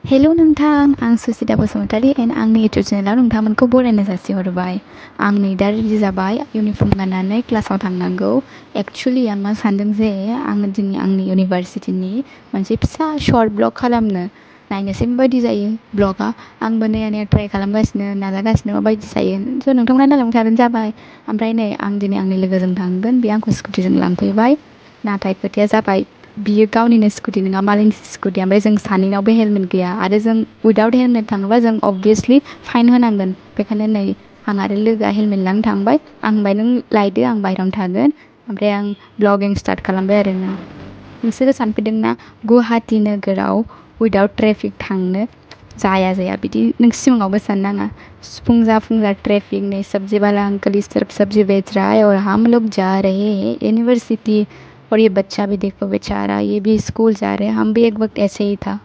हेल' नोंथां आं सुचिता बसुमतारी एन्ड आंनि इउटुब चेनेलाव नोंथांमोनखौ बरायनाय जासिहरबाय। आं नै दा रेडि जाबाय इउनिफर्म गाननानै क्लासाव थांनांगौ। एक्चुवेलि आं मा सानदों जे आङो दिनै आंनि इउनिभारसिटिनि मोनसे फिसा शर्ट ब्लग खालामनो नायनोसै माबायदि जायो ब्लगा। आंबो नायनो ट्राइ खालामगासिनो नाजागासिनो माबायदि जायो स' नोंथांमोना नायलांबाय थाबानो जाबाय। ओमफ्राय नै आं दिनै आंनि लोगोजों थांगोन बे आंखौ स्कुटिजों लांफैबाय। नाथाय खोथाया जाबाय बियो गावनिनो स्कुटि नङा मालायनि स्कुटि ओमफ्राय जों सानैनावबो हेलमेट गैया आरो जों उइदाउट हेलमेट थाङोबा जों अबभियासलि फाइन होनांगोन। बेखायनो नै आं आरो लोगोआ हेलमेट लानो थांबाय। आं होनबाय नों लायदो आं बाहेरायावनो थागोन। ओमफ्राय आं ब्लगिं स्टार्ट खालामबाय आरोना। नोंसोरो सानफेरदोंना गुवाहाटि नोगोराव उइदाउट ट्रेफिक थांनो जाया बिदि नों सिमाङावबो साननो नाङा। फुंजा फुंजा ट्रेफिक नै सब्जी वाला अंकल इस तरफ सब्जी बेच रहा है और हम लोग जा रहे हैं यूनिवर्सिटी और ये बच्चा भी देखो बेचारा ये भी स्कूल जा रहे हैं हम भी एक वक्त ऐसे ही था।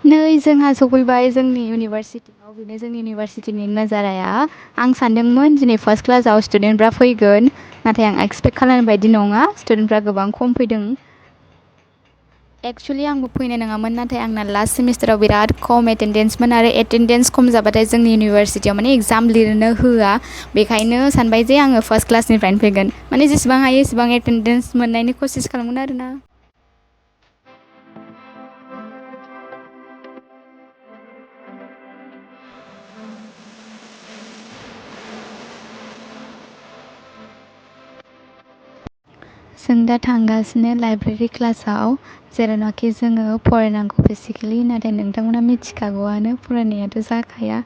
नै जोंहा सफैबाय जोंनि इउनिभारसिटियाव बेनो जोंनि इउनिभारसिटिनि नाजाराया। आं सानदोंमोन दिनै फार्स्ट क्लासाव स्टुडेन्टफ्रा फैगोन नाथाय आं एक्सपेक्ट खालामनाय बायदि नङा स्टुडेन्टफ्रा गोबां खम फैदों। एक्चुवेलि आंबो फैनाय नङामोन नाथाय आंना लास्ट सेमिस्टाराव बिराद खम एटेन्डेन्समोन आरो एटेन्डेन्स खम जाबाथाय जोंनि इउनिभारसिटियाव माने एग्जाम लिरनो होआ। बेखायनो सानबाय जे आङो फार्स्ट क्लासनिफ्रायनो फैगोन माने जेसेबां हायो एसेबां एटेन्डेन्स मोननायनि कसिस खालामगोन आरोना। जों दा थांगासिनो लाइब्रेरि क्लासाव जेरावनाखि जोङो फरायनांगौ बेसिकेलि नाथाय नोंथांमोना मिथिखागौआनो फरायनायाथ' जाखाया।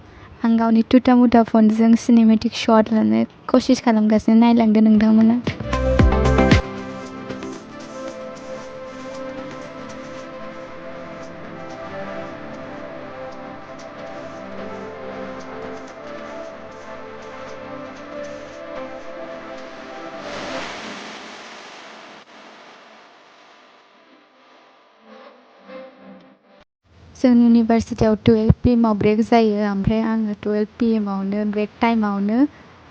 आं गावनि टुटा मुटा फनजों सिनेमेटिक शट लानो कसिस खालामगासिनो नायलांदो नोंथांमोना। जोंनि इउनिभारसिटियाव 12 PM आव ब्रेक जायो ओमफ्राय आङो 12 PM आवनो ब्रेक टाइमावनो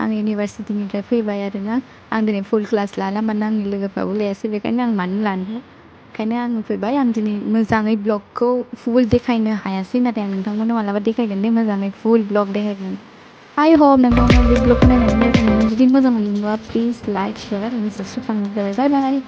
आं इउनिभारसिटिनिफ्राय फैबाय आरोना। आं दिनै फुल क्लास लाला मानोना आंनि लोगोफ्राबो लायासै बेखायनो आं मानो लानो। ओंखायनो आङो फैबाय। आं दिनै मोजाङै ब्लगखौ फुल देखायनो हायासै नाथाय आं नोंथांमोननो मालाबा देखायगोन दे मोजाङै फुल ब्लग देखायगोन। आई होप नोंथांमोना बे ब्लगखौ नायनानै मोजां मोनो। जुदि मोजां मोनोबा please like share and subscribe खालामनो थाखाय बाय बाय।